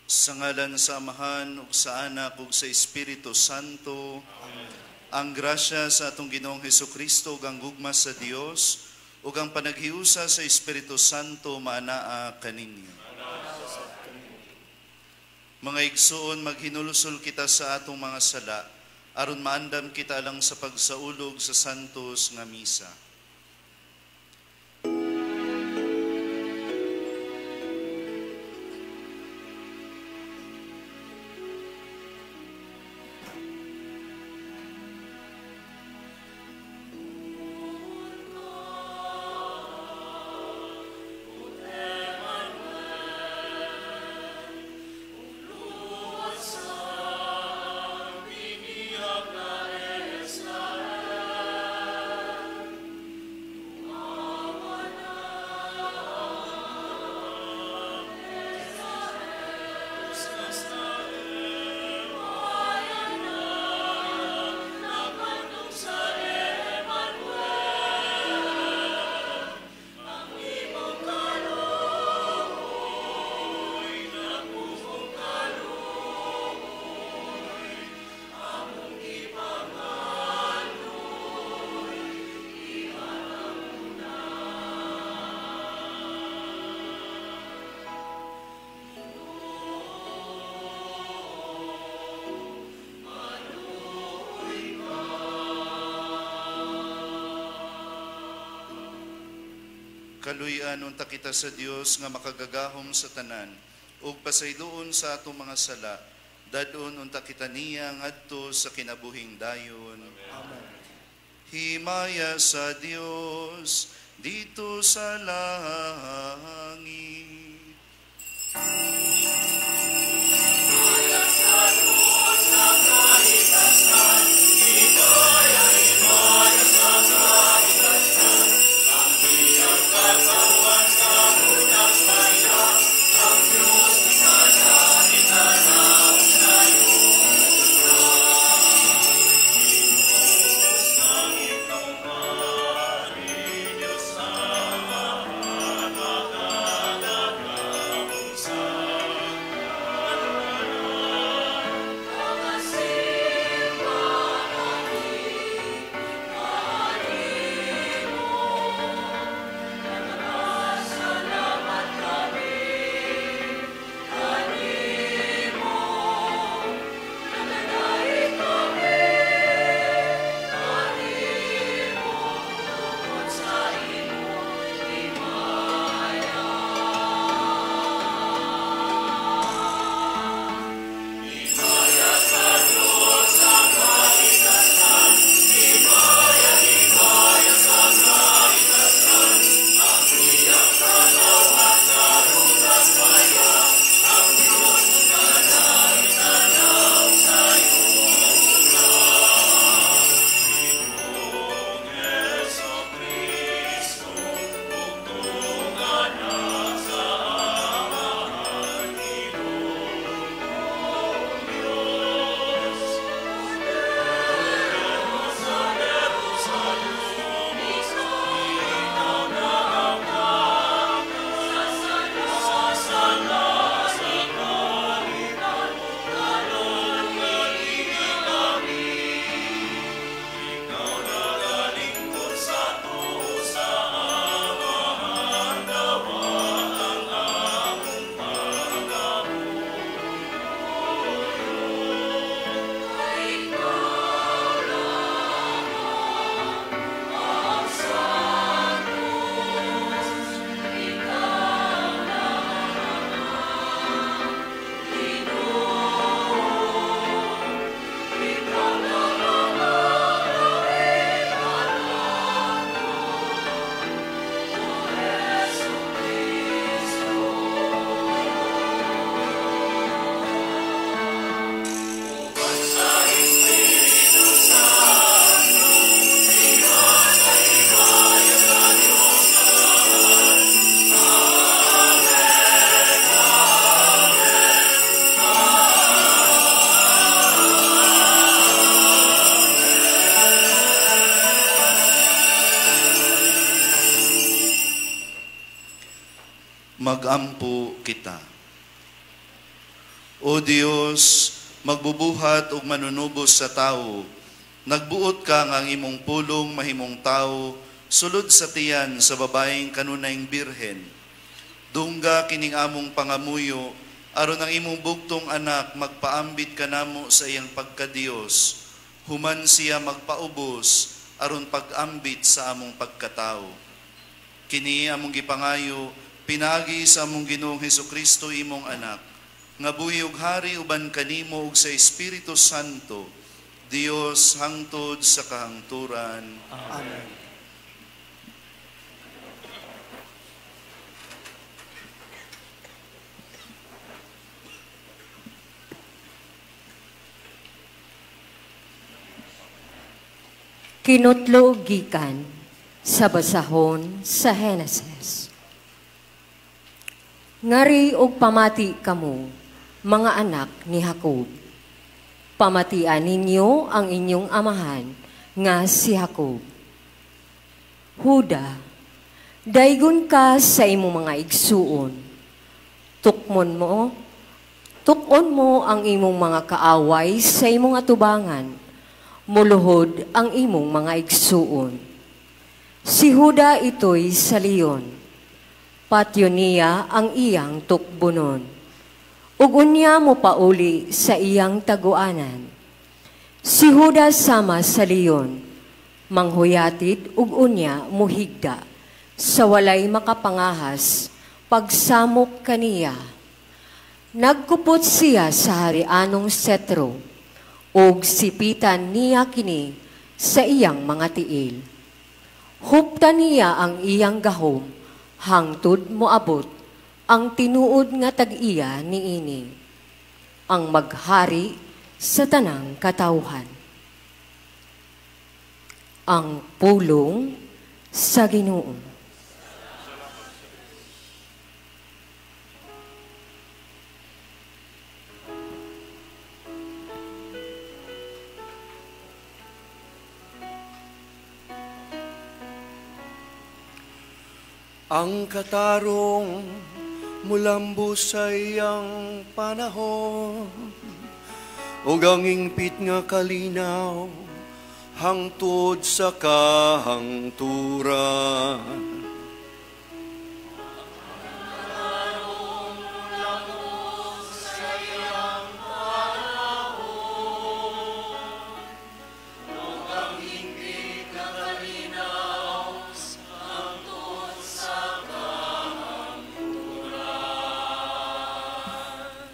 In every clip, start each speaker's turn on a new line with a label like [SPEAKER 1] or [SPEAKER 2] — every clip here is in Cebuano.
[SPEAKER 1] Sa ngalan sa Amahan ug sa Anak ug sa Espiritu Santo. Amen. Ang grasya sa atong Ginoong Hesukristo ug ang gugma sa Dios ug ang panaghiusa sa Espiritu Santo maanaa kaninyo. Mga igsoon, maghinulsol kita sa atong mga sala aron maandam kita lang sa pagsaulog sa santos nga misa. Kaluy-an unta kita sa Dios nga makagagahom sa tanan ug pasayloon sa atong mga sala, dad-on unta kita niya ngadto sa kinabuhing dayon.
[SPEAKER 2] Amen.
[SPEAKER 1] Himaya sa Dios dito sa langit.
[SPEAKER 3] Himaya sa Dios sa kahitasan, himaya, himaya sa kahitasan. Ang iyang katawan sa saya, ang Diyos sa langit sa'yo. Diyos ang iyong hari, Diyos ang makagagahom sa
[SPEAKER 1] Magampo kita. O Dios, magbubuhat ug manunubos sa tawo, nagbuot ka nga ang imong pulong mahimong tawo, sulod sa tiyan sa babaeng kanunayng birhen. Dungga kining among pangamuyo, aron ang imong bugtong anak magpaambit kanamo sa iyang pagkadiyos, human siya magpaubos aron pag-ambit sa among pagkatao. Kini among gipangayo, pinaagi sa among Ginoong Hesukristo imong anak, nga buhi ug hari uban kanimo ug sa Espiritu Santo, Dios hangtod sa kahangturan.
[SPEAKER 2] Amen.
[SPEAKER 4] Kinutlo gikan sa basahon sa Henesis. Ngari og pamati kamo, mga anak ni Jacob. Pamatian ninyo ang inyong amahan nga si Jacob. Huda, daygon ka sa imong mga igsuon. Tukmon mo, tukon mo ang imong mga kaaway sa imong atubangan. Muluhod ang imong mga igsuon. Si Huda ito'y sa leon. Patyo niya ang iyang tukbunon. Ug unya mo pauli sa iyang taguanan. Si Huda sama sa leon, manghuyatid ug unya muhigda, sa walay makapangahas, pagsamok kaniya. Nagkupot siya sa harianong setro, ug sipitan niya kini sa iyang mga tiil. Huptan niya ang iyang gahom, hangtod moabot ang tinuod nga tag-iya niini, ang maghari sa tanang katawhan. Ang pulong sa Ginoo.
[SPEAKER 2] Ang katarong mulambo sa iyang panahon, ug ang ingpit nga kalinaw hangtod sa kahangturan.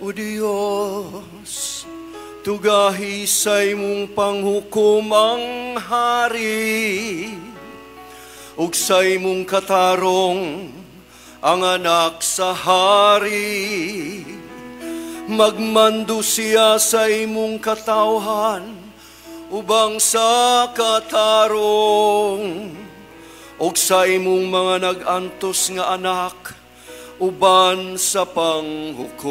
[SPEAKER 2] O Diyos, tugahi sa imong panghukom ang hari, ug sa imong katarong ang anak sa hari. Magmando siya sa imong katawhan ubang sa katarong, ug sa imong mga nag-antos nga anak uban sa panghukom.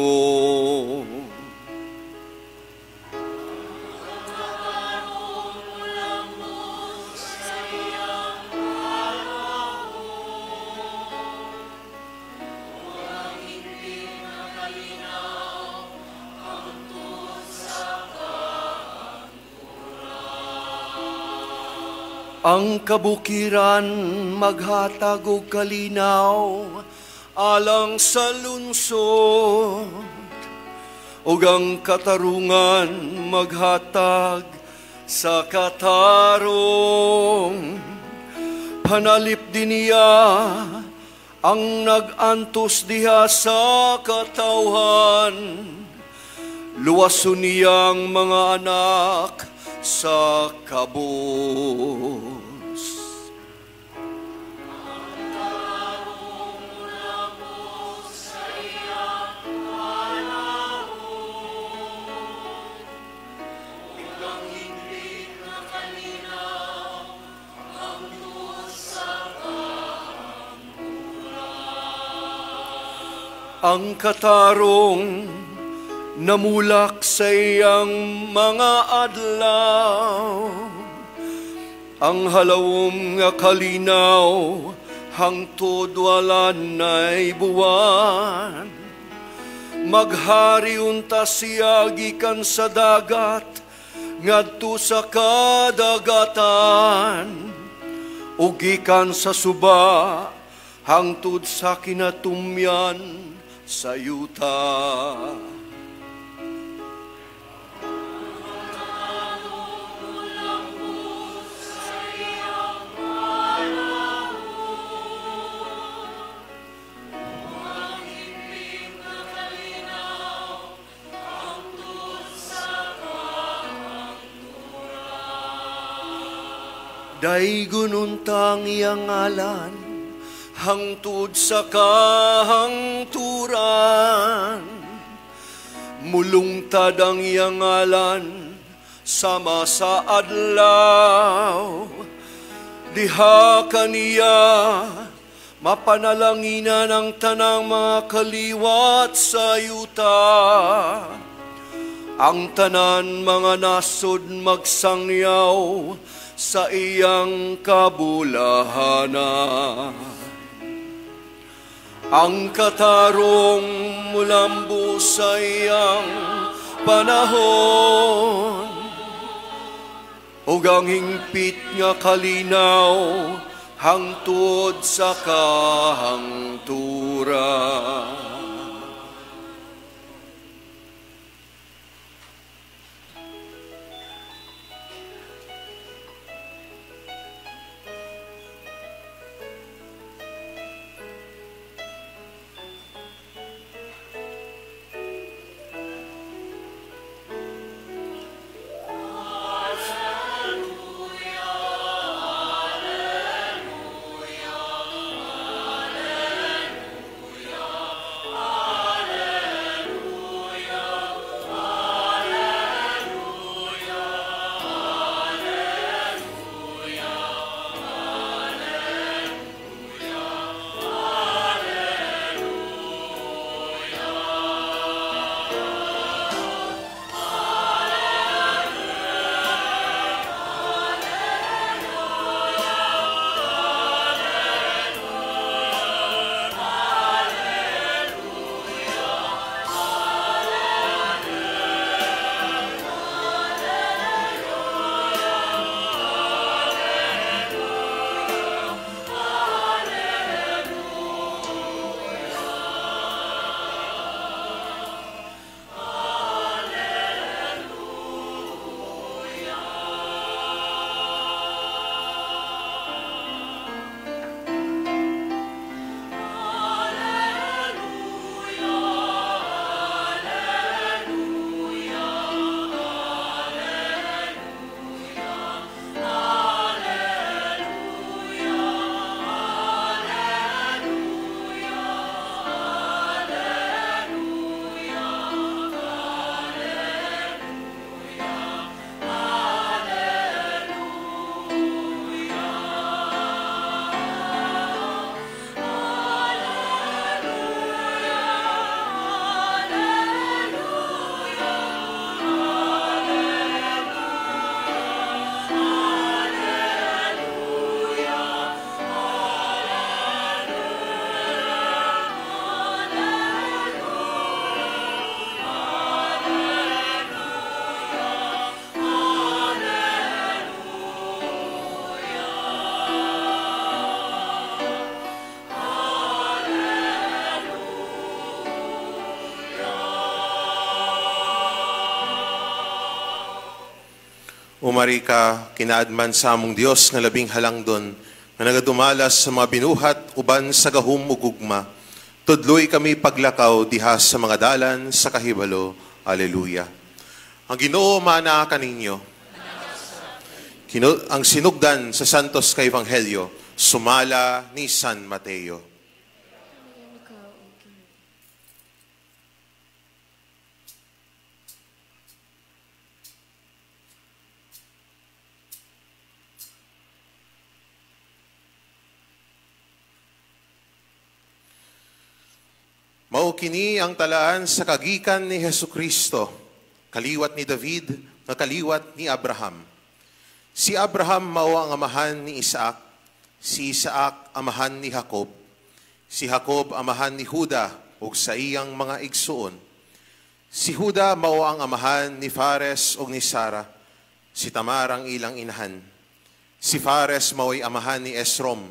[SPEAKER 2] Ang kabukiran maghatag og kalinaw alang sa lunsod, ug ang katarungan maghatag sa katarong. Panalip din niya ang nag-antos diha sa katawhan, luwason niya ang mga anak sa kabos. Ang katarong namulak sa iyang mga adlaw, ang halawom nga kalinaw hangtod wala na'y buwan. Maghari unta siya gikan sa dagat ngadto sa kadagatan, ug gikan sa suba hangtod sa kinatumyan sa yuta. Daygon unta ang iyang ngalan hangtod sa kahangturan. Mulungtad ang iyang ngalan sama sa adlaw. Diha kaniya mapanalanginan ang tanang mga kaliwat sa yuta. Ang tanan mga nasod magsangyaw sa iyang kabulahanan. Ang katarong mulambo sa iyang panahon, ug ang hingpit nga kalinaw hangtod sa kahangturan.
[SPEAKER 5] Umari ka, kinaadman sa among Dios nga labing halangdon, nga nagadumalas sa mga binuhat uban sa gahum ug gugma. Tudloy kami paglakaw diha sa mga dalan sa kahibalo. Aleluya. Ang Ginoo maanaa kaninyo. Ang sinugdan sa Santos ka Ebanghelyo, sumala ni San Mateo. Mao kini ang talaan sa kagikan ni Hesukristo, kaliwat ni David, nga kaliwat ni Abraham. Si Abraham mao ang amahan ni Isaac, si Isaac amahan ni Jacob, si Jacob amahan ni Juda ug sa iyang mga igsuon. Si Juda mao ang amahan ni Fares ug ni Sara, si Tamar ang ilang inahan. Si Fares mao'y amahan ni Esrom,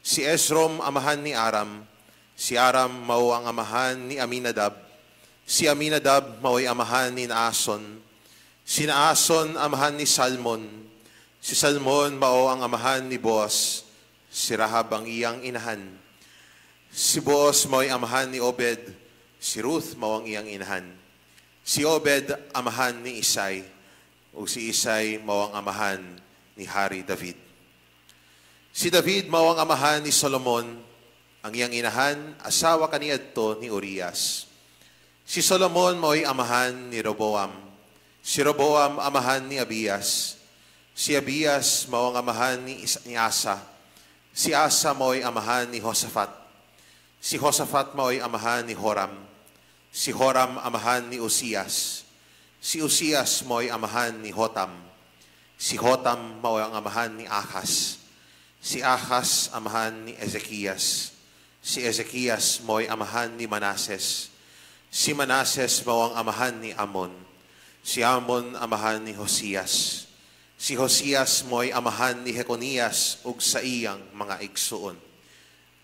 [SPEAKER 5] si Esrom amahan ni Aram, si Aram mao ang amahan ni Aminadab, si Aminadab mao'y amahan ni Naason, si Naason amahan ni Salmon, si Salmon mao ang amahan ni Boaz, si Rahab ang iyang inahan. Si Boaz mao'y amahan ni Obed, si Ruth mao ang iyang inahan. Si Obed amahan ni Isai, ug si Isai mao ang amahan ni Hari David. Si David mao ang amahan ni Solomon, ang iyang inahan, asawa kaniadto ni Urias. Si Solomon mao'y amahan ni Roboam. Si Roboam amahan ni Abias. Si Abias mao ang amahan ni Asa. Si Asa mao'y amahan ni Josaphat. Si Josaphat mao'y amahan ni Horam. Si Horam amahan ni Uzias. Si Uzias mao'y amahan ni Hotam. Si Hotam mao ang amahan ni Ahaz. Si Ahaz amahan ni Ezekias. Si Ezekias mao'y amahan ni Manases. Si Manases mao ang amahan ni Amon. Si Amon amahan ni Josias. Si Josias mao'y amahan ni Jeconias ug sa iyang mga igsuon.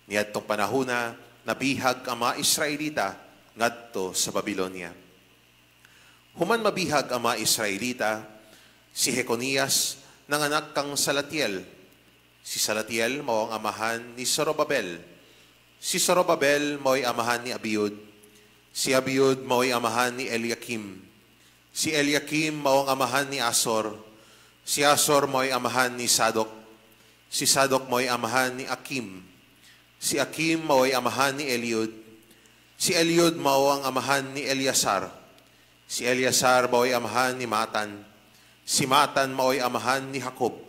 [SPEAKER 5] Niadtong panahona, nabihag ang mga Israelita ngadto sa Babylonia. Human mabihag ang mga Israelita, si Jeconias nanganak kang Salatiel. Si Salatiel mao ang amahan ni Zorobabel. Si Zorobabel mao'y amahan ni Abiud. Si Abiud mao'y amahan ni Eliakim. Si Eliakim mao ang amahan ni Asor. Si Asor mao'y amahan ni Sadok. Si Sadok mao'y amahan ni Akim. Si Akim mao'y amahan ni Eliud. Si Eliud mao ang amahan ni Eleazar. Si Eleazar mao'y amahan ni Matan. Si Matan mao'y amahan ni Jacob.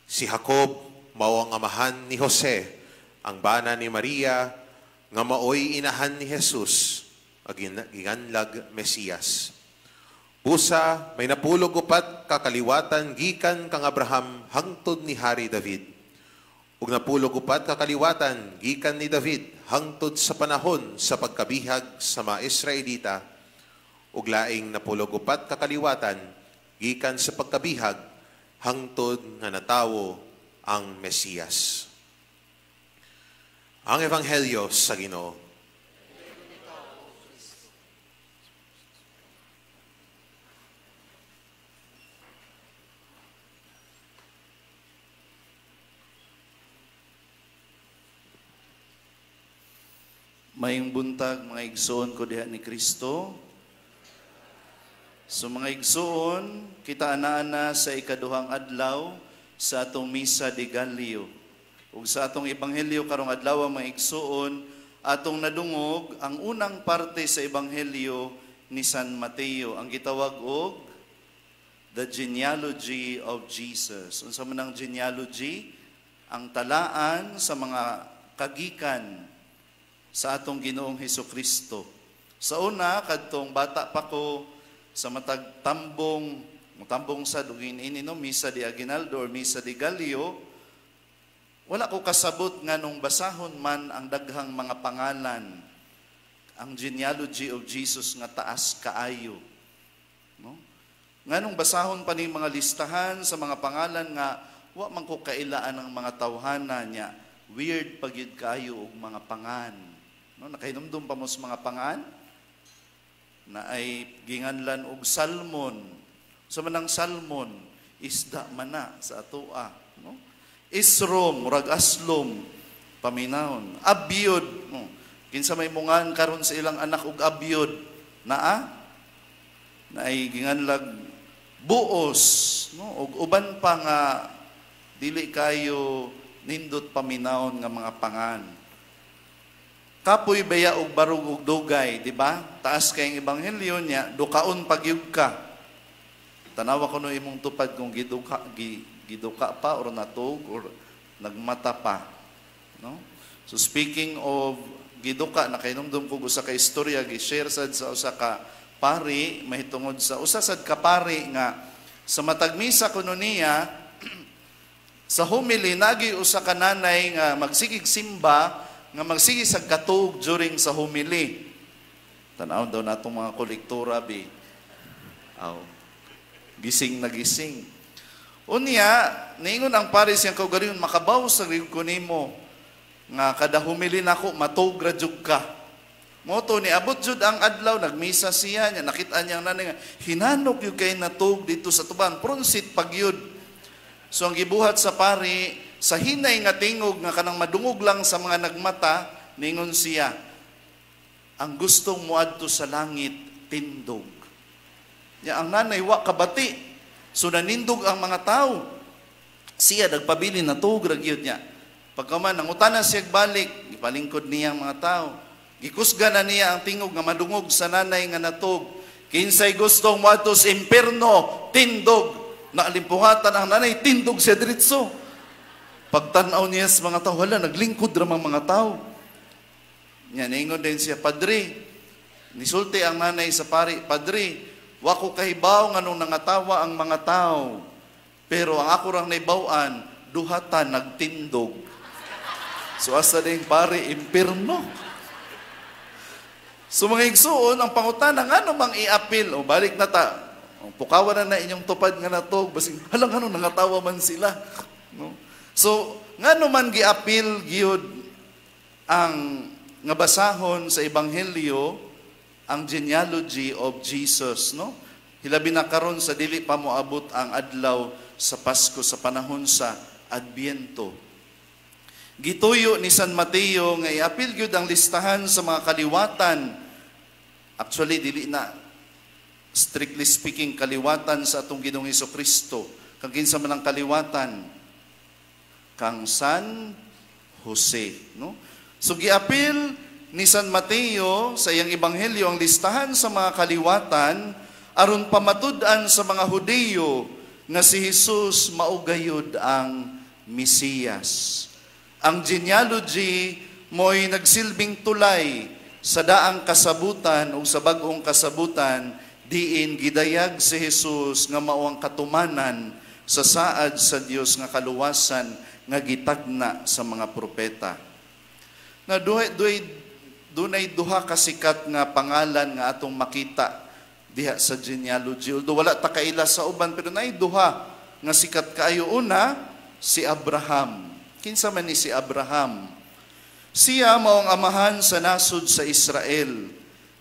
[SPEAKER 5] Si Jacob mao ang amahan ni Jose, ang bana ni Maria, nga mao'y inahan ni Jesus, giganlag Mesiyas. Busa, may napulog upat kakaliwatan gikan kang Abraham hangtod ni Hari David. Ug napulog upat kakaliwatan gikan ni David hangtod sa panahon sa pagkabihag sa mga Israelita. Ug laing napulog upat kakaliwatan gikan sa pagkabihag hangtod nga natawo ang Mesiyas. Ang Ebanghelyo sa Ginoo.
[SPEAKER 1] Mayong buntag mga igsoon ko diha ni Kristo. So mga igsoon, kita ana-ana sa ikaduhang adlaw sa atong Misa de Gallo. Ug sa atong ebanghelyo karong adlaw mga igsoon, atong nadungog ang unang parte sa ebanghelyo ni San Mateo, ang gitawag og The Genealogy of Jesus. Unsa man ang genealogy? Ang talaan sa mga kagikan sa atong Ginoong Hesukristo. Sa una, kadtong bata pa ko, sa matag tambong, tambong sa dugin ini no, Misa de Aguinaldo or Misa de Gallo, wala ko kasabot nga nung basahon man ang daghang mga pangalan, ang genealogy of Jesus nga taas kaayo. No? Nga nung basahon pa ni mga listahan sa mga pangalan nga wa man ko kailaan ang mga tawhana niya, weird pagyud kaayo og mga pangan. No, nakahinumdum pa mo sa mga pangan na ay ginganlan og salmon. Sa manang salmon, isda mana sa atoa, no? Isrom, murag aslom, paminahon. Abiod, no? Kinsa may mungan karon sa ilang anak og abiod, naa na ay ginganlag buos, no? Og uban pa nga dili kayo nindot paminahon nga mga pangan. Kapoy baya og barug og dugay, di ba? Taas kayong ebanghelyo niya, dukaon pagyug ka. Tanawa ko no imong tupad kung giduka, giduka pa or natug or nagmata pa, no? So speaking of giduka, nakahinumdum ko usa ka istorya gi-share sad sa usa ka pari mahitungod sa usa sad ka pari nga sa matag misa kuno niya sa homily nagi usa ka nanay nga magsigig simba nga magsige sa katuog during sa homily. Tanaw daw natong mga kolektora bi. Aw. Gising na gising. Unya, niingon ang pari siyang kaugalingon, makabaw sa ko nimo nga kada humili nako matog ra jud ka. Mao to niabot jud ang adlaw, nagmisa siya niya, nakita niya ang nanay nga hinanok gyud kay natog dito sa tuban, prunsit pagyud. So ang gibuhat sa pari, sa hinay nga tingog nga kanang madungog lang sa mga nagmata, ningon siya, ang gustong moadto sa langit, tindog. Ya, ang nanay wa kabati. So nanindog ang mga tao. Siya nagpabili na tuog ra gyud niya. Pagkaman nangutana siya balik, gipalingkod niya ang mga tao. Gikusga na niya ang tingog nga madungog sa nanay nga natog. Kinsay gustong moadto sa impierno, tindog. Naalimpuhatan ang nanay, tindog siya diretso. Pagtanaw niya sa mga tao, hala, naglingkod ra man mga tao. Nya ningon din siya, "Padre," nisulti ang nanay sa pari, "Padre, wa ko kahibaw nganong nangatawa ang mga tao. Pero ang ako rang naibaw-an, duhata nagtindog." So asa din pare, impirno. So mga igsuon, ang pangutana, ngano mang iapil? O balik na ta. O, pukawan na na inyong tupad nga natog. Basing, halang ano, nangatawa man sila. No? So, ngano man giapil gyud ang nga basahon sa Ebanghelyo ang genealogy of Jesus, no? Hilabi na karon sa dili pa moabot ang adlaw sa Pasko, sa panahon sa Adbyento. Gituyo ni San Mateo nga iapil gyud ang listahan sa mga kaliwatan. Actually, dili na strictly speaking kaliwatan sa atong Ginoong Kristo. Kang kinsa man ang kaliwatan? Kang San Jose, no? So giapil ni San Mateo sa iyang ebanghelyo ang listahan sa mga kaliwatan aron pamatud-an sa mga Hudiyo nga si Jesus mao gayud ang Mesiyas. Ang genealogy mo'y nagsilbing tulay sa daang kasabutan o sa bag-ong kasabutan diin gidayag si Jesus nga mao ang katumanan sa saad sa Dios nga kaluwasan nga gitagna sa mga propeta. Na dunay duha ka sikat nga pangalan nga atong makita diha sa genealogy. Although wala ta kaila sa uban, pero naay duha nga sikat kaayo. Una, si Abraham. Kinsa man ni si Abraham? Siya mao ang amahan sa nasod sa Israel.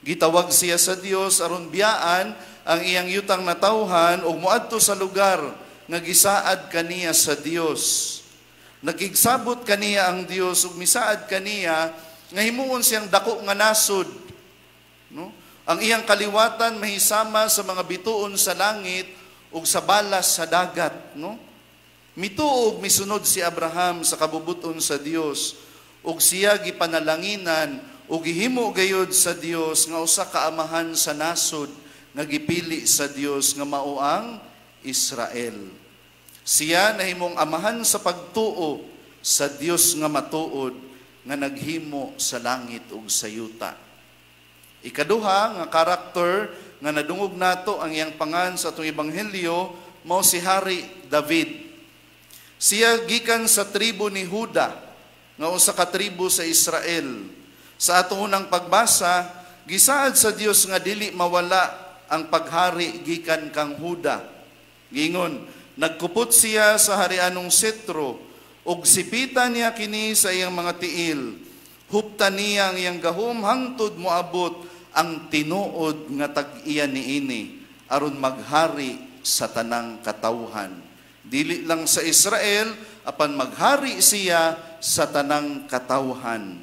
[SPEAKER 1] Gitawag siya sa Dios aron biyaan ang iyang yutang natawhan ug moadto sa lugar nga gisaad kaniya sa Dios. Nakigsabot kaniya ang Dios ug misaad kaniya nga himuon siyang dako nga nasod. No? Ang iyang kaliwatan mahisama sa mga bituon sa langit ug sa balas sa dagat, no? Mituo og misunod si Abraham sa kabubuton sa Dios ug siya gipanalanginan ug gihimo gayud sa Dios nga usa ka amahan sa nasod nga gipili sa Dios nga mao ang Israel. Siya nahimong amahan sa pagtuo sa Dios nga matuod nga naghimo sa langit ug sa yuta. Ikaduha nga karakter nga nadungog nato ang iyang pangan sa atong ebanghelyo mao si Hari David. Siya gikan sa tribo ni Huda, nga usa ka tribo sa Israel. Sa atong unang pagbasa, gisaad sa Dios nga dili mawala ang paghari gikan kang Huda. Gingon, nagkupot siya sa harianong setro, ug sipita niya kini sa iyang mga tiil. Hupta niya ang iyang gahom hangtod moabot ang tinuod nga tag-iya niini aron maghari sa tanang katawhan. Dili lang sa Israel, apan maghari siya sa tanang katawhan.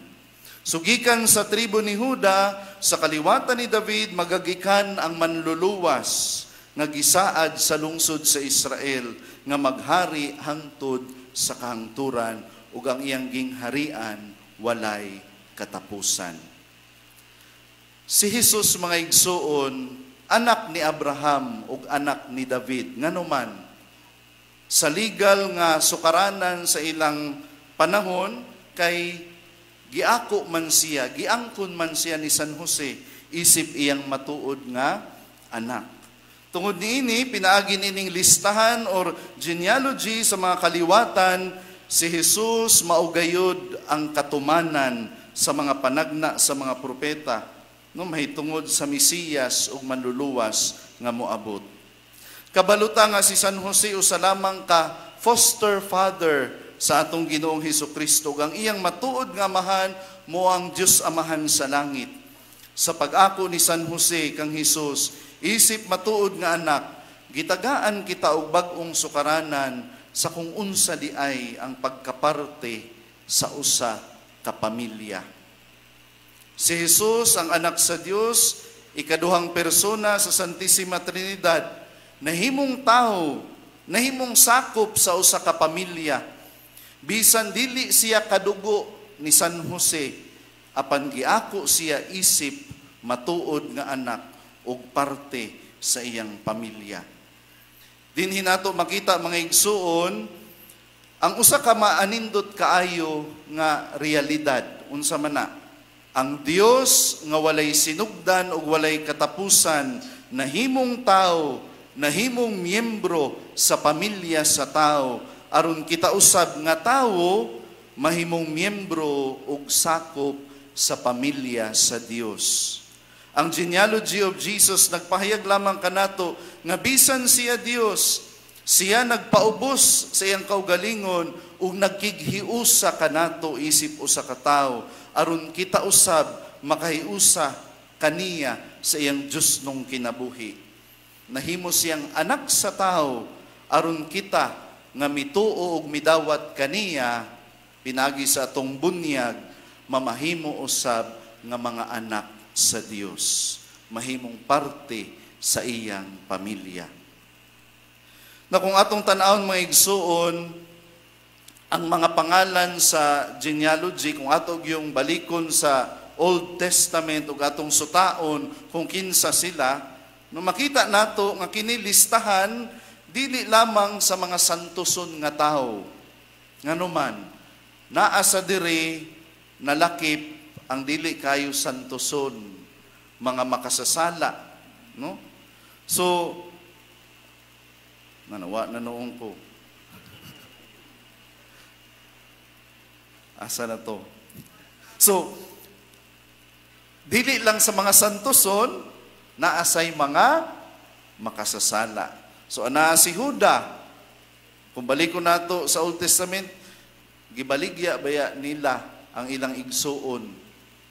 [SPEAKER 1] Sugikan sa tribo ni Huda, sa kaliwatan ni David, magagikan ang manluluwas nga gisaad sa lungsod sa Israel nga maghari hangtod sa kahangturan ug ang iyang gingharian walay katapusan. Si Jesus, mga igsuon, anak ni Abraham ug anak ni David. Nganuman, sa legal nga sukaranan sa ilang panahon, kay giako man siya, giangkon man siya ni San Jose, isip iyang matuod nga anak. Tungod niini, pinaagi nining listahan or genealogy sa mga kaliwatan, si Jesus mao gayud ang katumanan sa mga panagna sa mga propeta. no, mahitungod sa Mesiyas ug Manluluwas nga moabot. Kabaluta nga si San Jose usa lamang ka foster father sa atong Ginoong Hesus Kristo, ug ang iyang matuod nga amahan mo ang Dios Amahan sa langit. Sa pag-ako ni San Jose kang Hesus isip matuod nga anak, gitagaan kita og bag-ong sukaranan sa kung unsa di ay ang pagkaparte sa usa ka pamilya. Si Jesus, ang anak sa Dios, ikaduhang persona sa Santissima Trinidad, nahimong tao, nahimong sakop sa usa ka pamilya. Bisan dili siya kadugo ni San Jose, apan giako siya isip matuod nga anak ug parte sa iyang pamilya. Dinhi nato makita, mga igsuon, ang usa ka maanindot kaayo nga realidad. Unsa man na? Ang Dios nga walay sinugdan ug walay katapusan, nahimong tao, nahimong miyembro sa pamilya sa tao, aron kita usab nga tawo mahimong miyembro ug sakop sa pamilya sa Dios. Ang genealogy of Jesus nagpahayag lamang kanato nga bisan siya Dios, siya nagpaubos sa iyang kaugalingon ug nagkighiusa kanato isip usa ka tawo, aron kita usab makahiusa kaniya sa iyang Diosnong kinabuhi. Nahimo siyang anak sa tao aron kita nga mituo ug midawat kaniya pinagi sa atong bunyag, mamahimo usab nga mga anak sa Dios, mahimong parte sa iyang pamilya. Na kung atong tan-awon, mga igsuon, ang mga pangalan sa genealogy, kung ato yung balikon sa Old Testament ug atong sutaon kung kinsa sila, no, makita nato nga kini listahan dili lamang sa mga santoson nga tawo. Nganuman, naa sa diri nalakip ang dili kayo santoson, mga makasasala, no? So nanawa na noong ko. Asa na to? So dili lang sa mga santoson, naasay mga makasasala. So anaa si Huda. Kung baliko nato sa Old Testament, gibaligya baya nila ang ilang igsuon,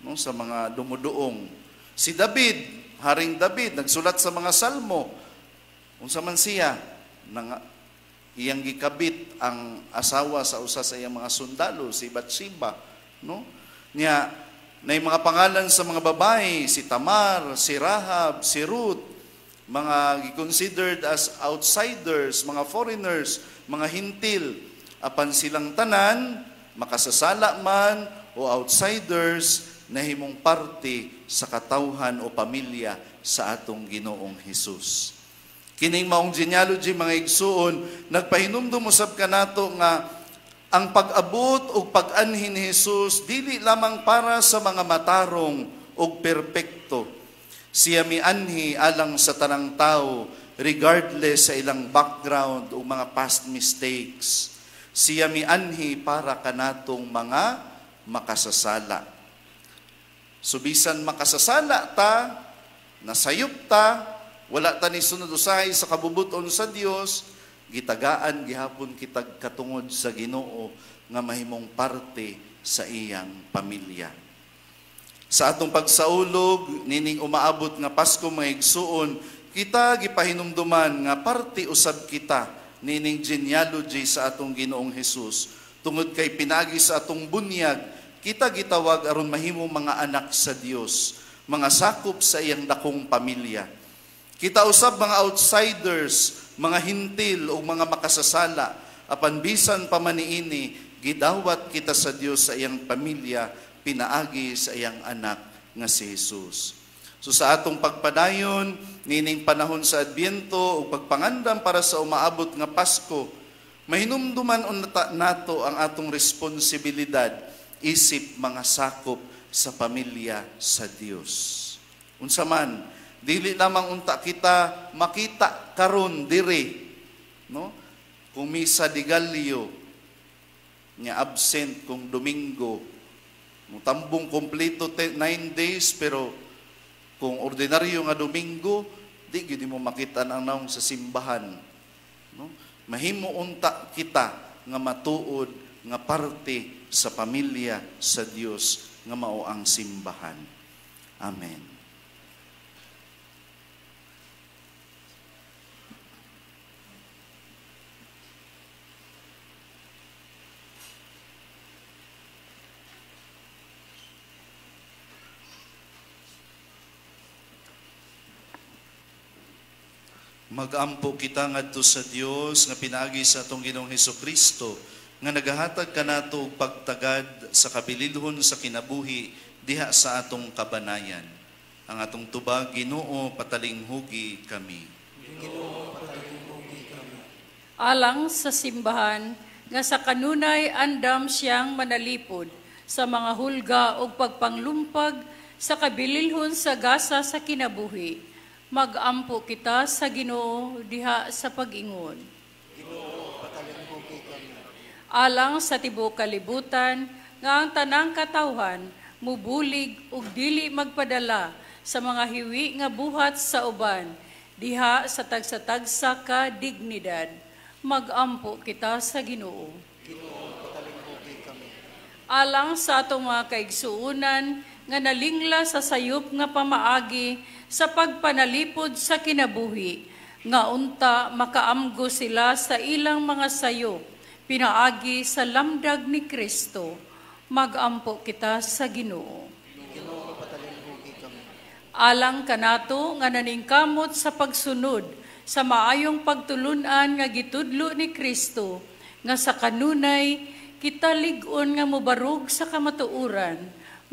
[SPEAKER 1] no, sa mga dumuduong. Si David, Haring David, nagsulat sa mga salmo. Unsa man siya, nang iyang gikabit ang asawa sa usa sa iyang mga sundalo, si Bathsheba, no? Nya nay mga pangalan sa mga babae, si Tamar, si Rahab, si Ruth, mga considered as outsiders, mga foreigners, mga hintil. Apan silang tanan, makasasala man o outsiders, nahimong parte sa katawhan o pamilya sa atong Ginoong Hesus. Kining maong genealogy, mga igsuon, nagpahinumdum usab kanato nga ang pag-abot ug pag-anhi ni Hesus dili lamang para sa mga matarong ug perpekto. Siya mianhi alang sa tanang tao, regardless sa ilang background o mga past mistakes. Siya mianhi para kanatong mga makasasala. So bisan makasasala ta, nasayop ta, wala ta ni sunod usahay sa kabubuton sa Dios, gitagaan gihapon kitag katungod sa Ginoo nga mahimong parte sa iyang pamilya. Sa atong pagsaulog nining umaabot nga Pasko, mga igsuon, kita gipahinumduman nga parte usab kita nining genealogy sa atong Ginoong Hesus. Tungod kay pinagi sa atong bunyag, kita gitawag aron mahimo mga anak sa Dios, mga sakop sa iyang dakong pamilya. Kita usab mga outsiders, mga hintil o mga makasasala, apan bisan pa man niini, gidawat kita sa Dios sa iyang pamilya pinaagi sa iyang anak nga si Jesus. So sa atong pagpadayon nining panahon sa Adbyento ug pagpangandam para sa umaabot nga Pasko, mahinumduman unta nato ang atong responsibilidad isip mga sakop sa pamilya sa Dios. Unsa man, dili lamang unta kita makita karon diri, no? Kung misa di Gallo nya absent kung Domingo, mutambong kompleto 9 days pero Kung ordinaryo nga Domingo, di gyud mo makita ang naong sa simbahan, no? Mahimo unta kita nga matuod nga parte sa pamilya sa Dios nga mao ang simbahan. Amen. Magampo kita ngadto sa Dios nga pinaagi sa atong Ginoong Hesukristo nga nagahatag kanato og pagtagad sa kabililhon sa kinabuhi diha sa atong kabanayan. Ang atong tubag, Ginoo, patalinghugi kami.
[SPEAKER 6] Ginoo, patalinghugi kami.
[SPEAKER 7] Alang sa simbahan nga sa kanunay andam siyang manalipod sa mga hulga og pagpanglumpag sa kabililhon sa gasa sa kinabuhi. Magampo kita sa Ginoo diha sa pag-ingon.
[SPEAKER 6] Ginoo, patalinghugi kami.
[SPEAKER 7] Alang sa tibuok kalibutan nga ang tanang katawhan mubulig ug dili magpadala sa mga hiwi nga buhat sa uban diha sa tagsa-tagsa ka dignidad. Magampo kita sa Ginoo.
[SPEAKER 6] Ginoo, patalinghugi kami.
[SPEAKER 7] Alang sa atong mga kaigsuonan nga nalingla sa sayop nga pamaagi sa pagpanalipod sa kinabuhi, nga unta makaamgo sila sa ilang mga sayop, pinaagi sa lamdag ni Kristo. Magampo kita sa Ginoo.
[SPEAKER 6] Ginoo, patalinghugi kami.
[SPEAKER 7] Alang kanato nga naningkamot sa pagsunod sa maayong pagtulun-an nga gitudlo ni Kristo, nga sa kanunay kita lig-on nga mobarog sa kamatuoran,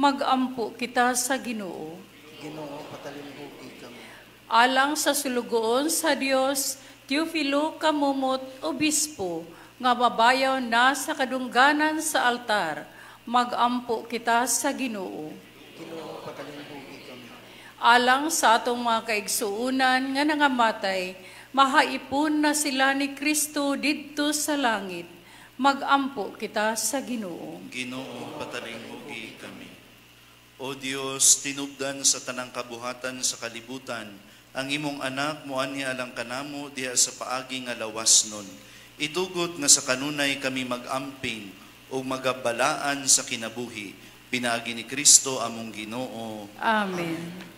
[SPEAKER 7] magampo kita sa Ginoo.
[SPEAKER 6] Ginoo, patalinghugi kami.
[SPEAKER 7] Alang sa sulugoon sa Dios, Teofilo Camomot, Obispo, nga mabayaw na sa kadungganan sa altar, magampo kita sa Ginoo.
[SPEAKER 6] Ginoo, patalinghugi kami.
[SPEAKER 7] Alang sa atong mga kaigsuonan nga nangamatay, mahaipon na sila ni Kristo didto sa langit, magampo kita sa Ginoo.
[SPEAKER 1] Ginoo, patalinghugi kami. O Dios, tinubdan sa tanang kabuhatan sa kalibutan, ang imong anak moanhi alang kanamo diha sa paagi nga lawas nun. Itugot nga sa kanunay kami magamping o magabalaan sa kinabuhi. Pinaagi ni Kristo among Ginoo.
[SPEAKER 7] Amen.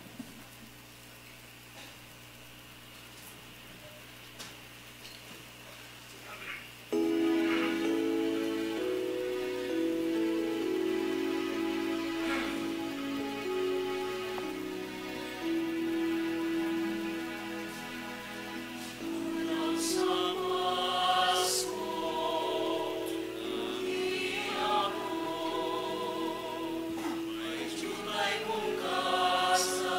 [SPEAKER 3] Sa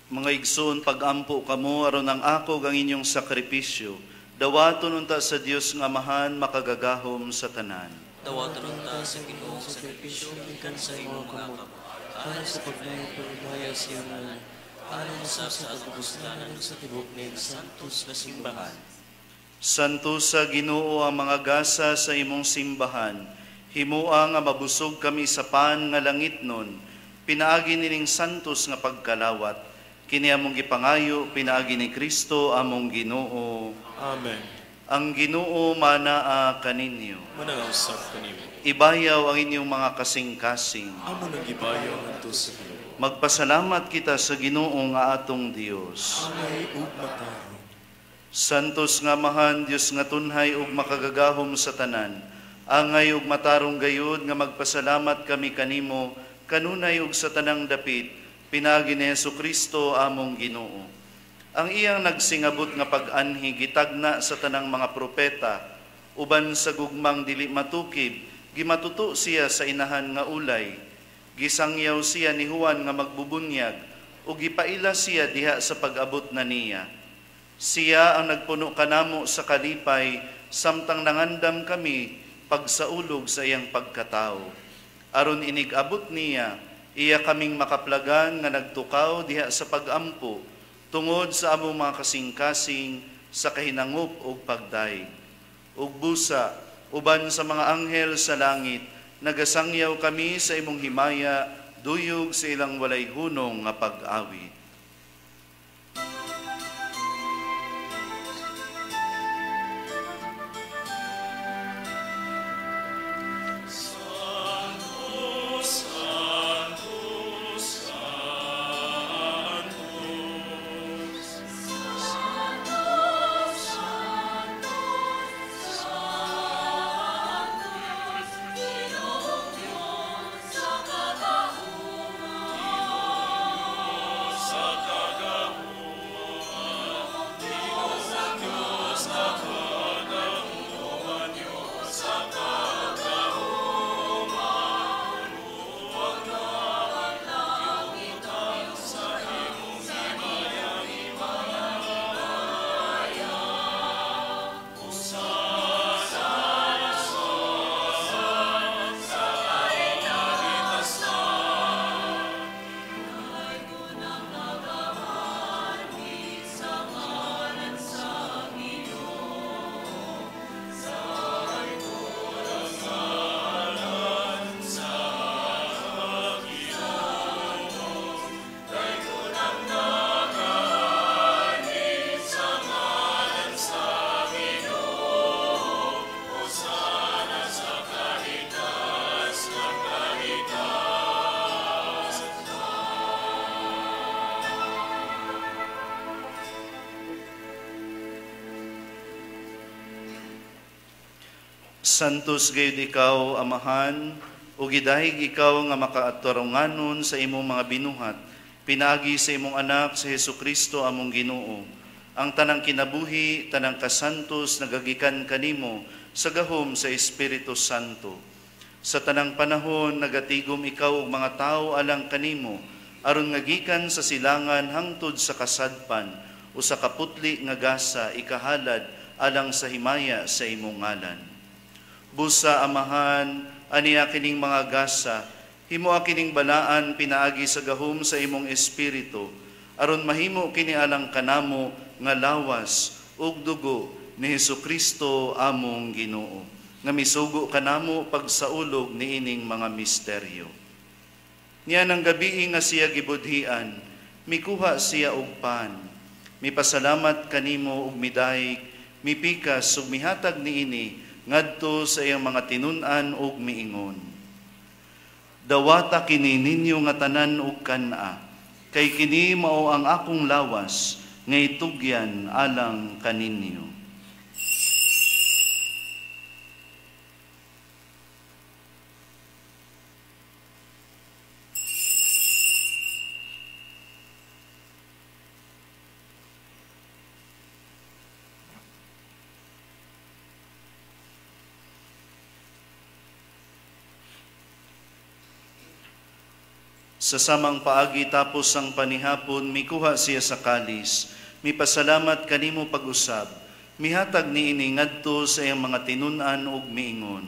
[SPEAKER 1] Mga igsoon, pag-ampo kamo aron ang ako ang inyong sakripisyo. Dawaton unta sa Dios nga Amahan makagagahom sa tanan.
[SPEAKER 8] Dawaton unta sa Ginoong sakripisyo gikan sa imong mga kamot, alang sa pagdayeg paghimaya sa iyang ngalan, alang usab sa atong kapuslanan ug sa tibuok niyang santos nga simbahan.
[SPEAKER 1] Santos sa Ginoo ang mga gasa sa imong simbahan. Himoa nga mabusog kami sa pan nga langit nun, pinaagi nining santos nga pagkalawat. Kini among gipangayo, pinaagi ni Kristo among Ginoo.
[SPEAKER 9] Amen.
[SPEAKER 1] Ang Ginoo manaa kaninyo.
[SPEAKER 9] Manangausap kanimo.
[SPEAKER 1] Ibayaw ang inyong mga kasing-kasing.
[SPEAKER 9] Amo nang gibayaw ngadto sa Ginoo.
[SPEAKER 1] Magpasalamat kita sa Ginoo nga atong Dios.
[SPEAKER 9] Angay ug matarong.
[SPEAKER 1] Santos nga Amahan, Dios nga tunhay ug makagagahom sa tanan. Angay ug matarong gayud nga magpasalamat kami kanimo kanunay ug sa tanang dapit, pinaagi ni Hesukristo among Ginoo. Ang iyang nagsingabot nga pag-anhi gitagna sa tanang mga propeta, uban sa gugmang dili matukib, gimatuto siya sa inahan nga ulay. Gisangyaw siya ni Juan nga magbubunyag, ug gipaila siya diha sa pag-abot na niya. Siya ang nagpuno kanamo sa kalipay, samtang nangandam kami pagsaulog sa iyang pagkatao. Aron inig-abot niya, iya kaming makaplagan nga nagtukaw diha sa pag-ampo, tungod sa among mga kasing-kasing sa kahinangop ug pagdayeg. Ug busa, uban sa mga anghel sa langit, nagasangyaw kami sa imong himaya, duyog sa ilang walay hunong nga pag-awit. Santos gayud ikaw, Amahan, ug gidahig ikaw nga makaatarunganon sa imong mga binuhat, pinaagi sa imong anak sa Hesukristo among Ginoo. Ang tanang kinabuhi, tanang kasantos nagagikan kanimo sa gahom sa Espiritu Santo. Sa tanang panahon nagatigom ikaw og mga tawo alang kanimo, aron nga gikan sa silangan hangtod sa kasadpan o sa kaputli nga gasa ikahalad alang sa himaya sa imong ngalan. Busa, Amahan, aniya kining mga gasa, himoa kining balaan pinaagi sa gahom sa imong espiritu, aron mahimo kini alang kanamo nga lawas ug dugo ni Hesukristo among Ginoo, nga misugo kanamo pagsaulog niining mga misteryo. Niya nang gabii nga siya gibudhian, mikuha siya og pan, mipasalamat kanimo ug midayeg, mipikas ug mihatag niini ngadto sa iyang mga tinun-an ug miingon. Dawata kini ninyo nga tanan ug kan-a, kay kini mao ang akong lawas nga itugyan alang kaninyo. Sa samang paagi tapos ang panihapon, mikuha siya sa kalis, mipasalamat kanimo pag-usab, mihatag niini ngadto sa iyang mga tinun-an ug miingon.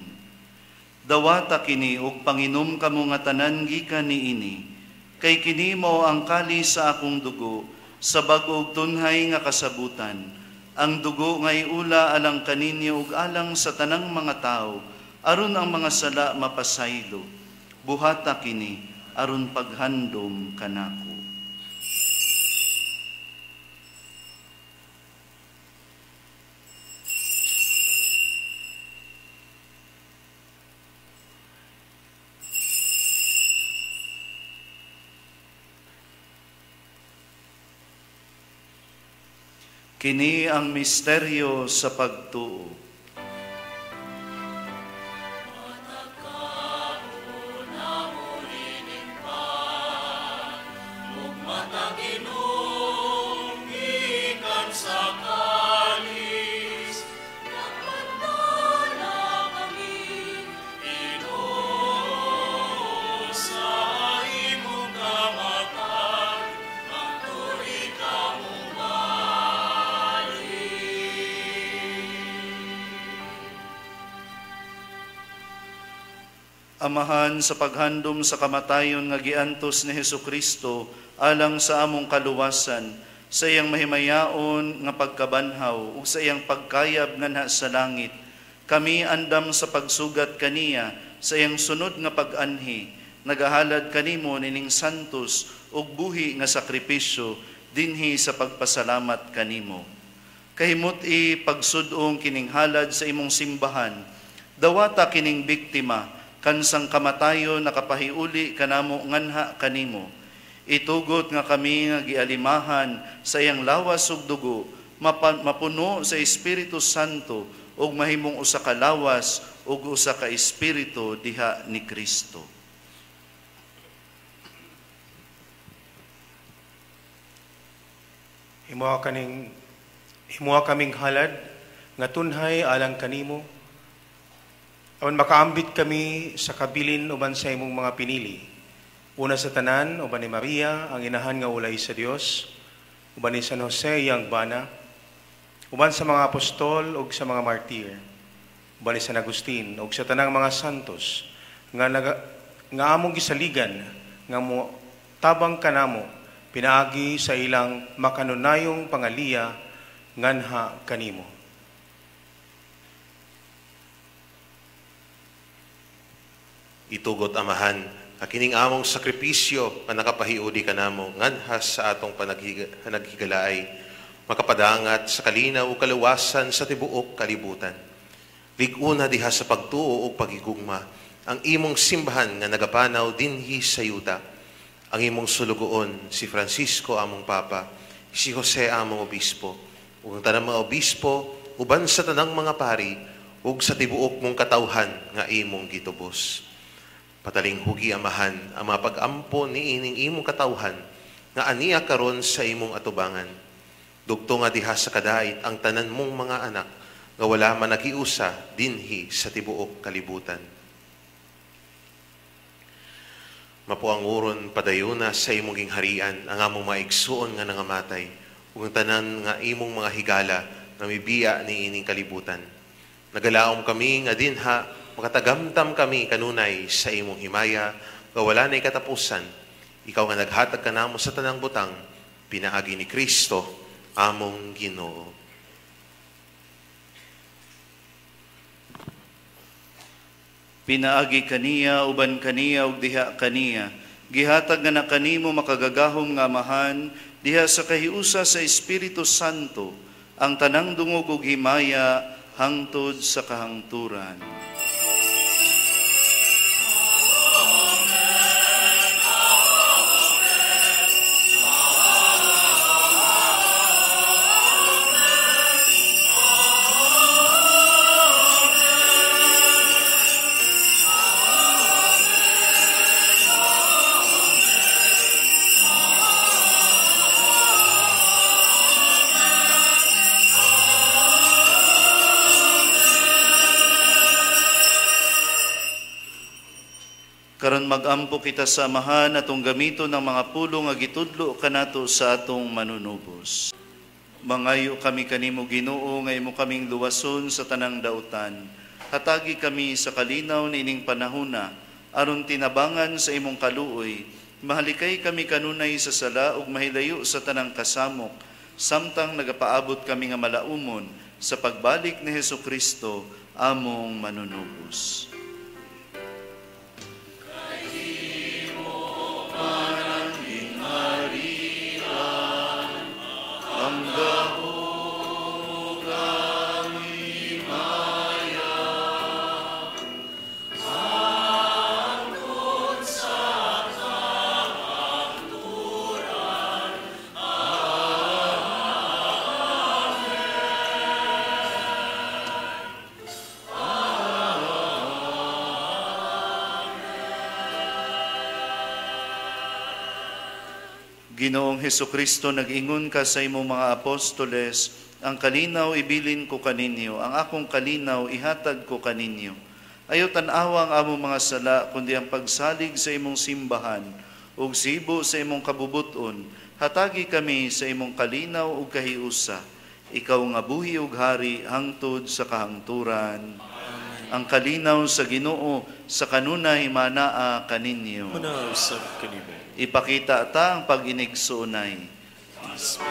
[SPEAKER 1] Dawata kini ug panginom kamo nga tanan gikan niini, kay kini mao ang kalis sa akong dugo, sa bag-o ug tunhay nga kasabutan. Ang dugo nga iula alang kaninyo ug alang sa tanang mga tawo, aron ang mga sala mapasaylo. Buhata kini aron paghandom kanako. Kini ang misteryo sa pagtuo. Amahan, sa paghandom sa kamatayon nga giantos ni Hesukristo alang sa among kaluwasan, sa iyang mahimayaon nga pagkabanhaw ug sa iyang pagkayab nganha sa langit, kami andam sa pagsugat kaniya sa iyang sunod nga pag-anhi, nagahalad kanimo nining santos ug buhi nga sakripisyo dinhi sa pagpasalamat kanimo. Kahimut-i pagsud-ong kining halad sa imong simbahan, dawata kining biktima kansang kamatayon nakapahiuli kanamo nganha kanimo. Itugot nga kami nga gialimahan sa iyang lawas ug dugo, mapuno sa Espiritu Santo ug mahimong usa ka lawas ug usa ka espiritu diha ni Kristo.
[SPEAKER 10] Himuha kaming halad nga tunhay alang kanimo, apan makaambit kami sa kabilin uban sa imong mga pinili. Una sa tanan, uban ni Maria, ang inahan nga ulay sa Dios, uban ni San Jose iyang bana, uban sa mga apostol ug sa mga martir, uban ni San Agustin ug sa tanang mga santos nga among gisaligan nga mo tabang kanamo pinaagi sa ilang makanunayong pangaliya nganha kanimo.
[SPEAKER 5] Itugot, Amahan, kining among sakripisyo nga nakapahiudi kanamo nganha sa atong panaghigalaay, makapadangat sa kalinaw ug kaluwasan sa tibuok kalibutan. Lig-una diha sa pagtuo ug pagigugma ang imong simbahan nga nagapanaw dinhi sa yuta. Ang imong sulugoon si Francisco among Papa, si Jose among obispo, ug ang tanang mga obispo uban sa tanang mga pari ug sa tibuok mong katawhan nga imong gitubos. Patalinghugi, Amahan, ang mga pag-ampo ni ining imong katawhan nga aniya karon sa imong atubangan. Dugto nga diha sa kadait ang tanan mong mga anak nga wala man nagiusa dinhi sa tibuok kalibutan. Mapuanguron padayuna sa imong gingharian ang among maigsuon nga nangamatay ug ang tanan nga imong mga higala nga mibiya ni ining kalibutan. Nagalaom kami nga dinha makatagamtam kami kanunay sa imong himaya nga wala nay katapusan. Ikaw nga naghatag kanamo sa tanang butang, pinaagi ni Kristo among Ginoo.
[SPEAKER 1] Pinaagi kaniya, uban kaniya ug diha kaniya, gihatag nga na kanimo makagagahom nga Amahan diha sa kahiusa sa Espiritu Santo ang tanang dungog ug himaya hangtod sa kahangturan. Aron magampo kita sa Amahan atong gamiton ang mga pulong nga gitudlo kanato sa atong manunubos. Mangayo kami kanimo, Ginoo, nga imo kaming luwason sa tanang dautan. Hatagi kami sa kalinaw niining panahona aron tinabangan sa imong kaluoy, mahalikay kami kanunay sa sala ug mahilayo sa tanang kasamok samtang nagapaabot kami nga malaumon sa pagbalik ni Hesukristo among manunubos. Ang gahom ug ang himaya hangtod sa kahangturan. Amen. Ginoong Hesukristo, nag-ingon ka sa imong mga apostoles, ang kalinaw ibilin ko kaninyo, ang akong kalinaw ihatag ko kaninyo. Ayaw tan-awa ang among mga sala, kundi ang pagsalig sa imong simbahan, ug sibo sa imong kabubuton, hatagi kami sa imong kalinaw ug kahiusa. Ikaw nga buhi ug hari hangtod sa kahangturan. Amen. Ang kalinaw sa Ginoo sa kanunay manaa kaninyo.
[SPEAKER 9] Manaa usab kanimo.
[SPEAKER 1] Ipakita ta ang pag-inigsuonay.
[SPEAKER 9] Peace be.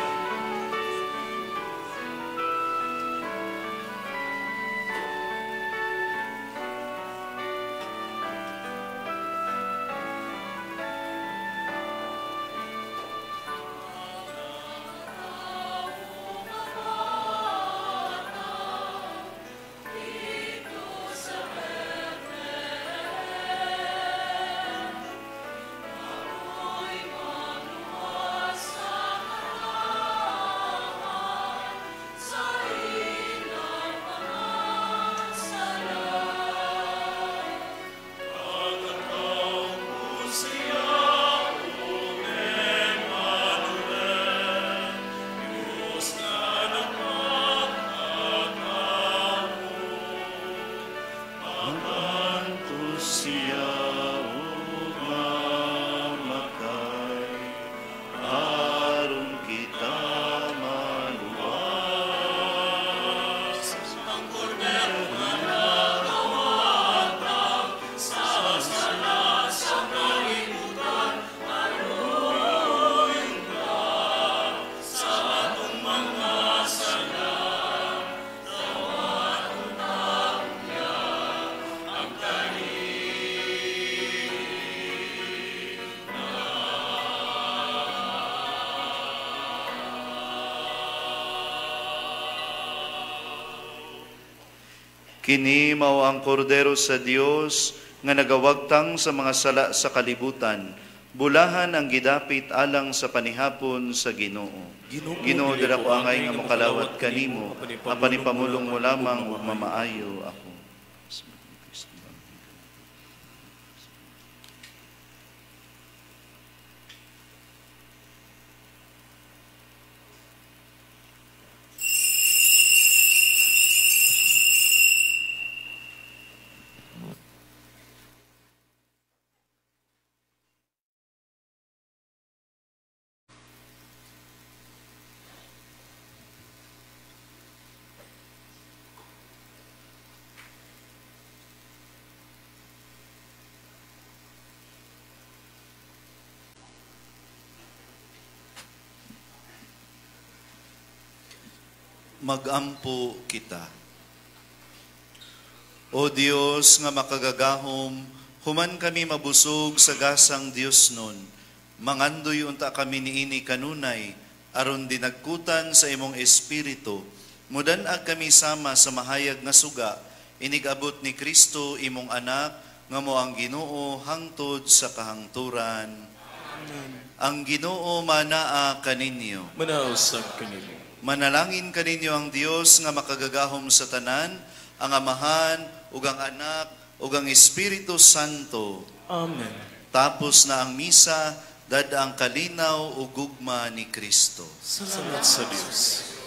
[SPEAKER 1] Kini mao ang kordero sa Dios nga nagawagtang sa mga sala sa kalibutan. Bulahan ang gidapit alang sa panihapon sa Ginoo. Ginoo, dira ko angay nga mokalawat kanimo, apan ipamulong mo lamang ug mamaayo ako. Magampo kita. O Dios nga makagagahom, human kami mabusog sa gasang Dios nun, mangandoy unta kami niini kanunay, aron dinagkutan sa imong espiritu, mudan-ag kami sama sa mahayag nga suga, inigabot ni Kristo imong anak, nga mo ang Ginoo hangtod sa kahangturan. Amen. Ang Ginoo manaa kaninyo.
[SPEAKER 9] Manaa usab kanimo.
[SPEAKER 1] Manalangin kaninyo ang Dios nga makagagahom sa tanan, ang Amahan, ug ang Anak, ug ang Espiritu Santo.
[SPEAKER 9] Amen.
[SPEAKER 1] Tapos na ang misa, dada ang kalinaw ug gugma ni Kristo.
[SPEAKER 9] Salamat sa Dios.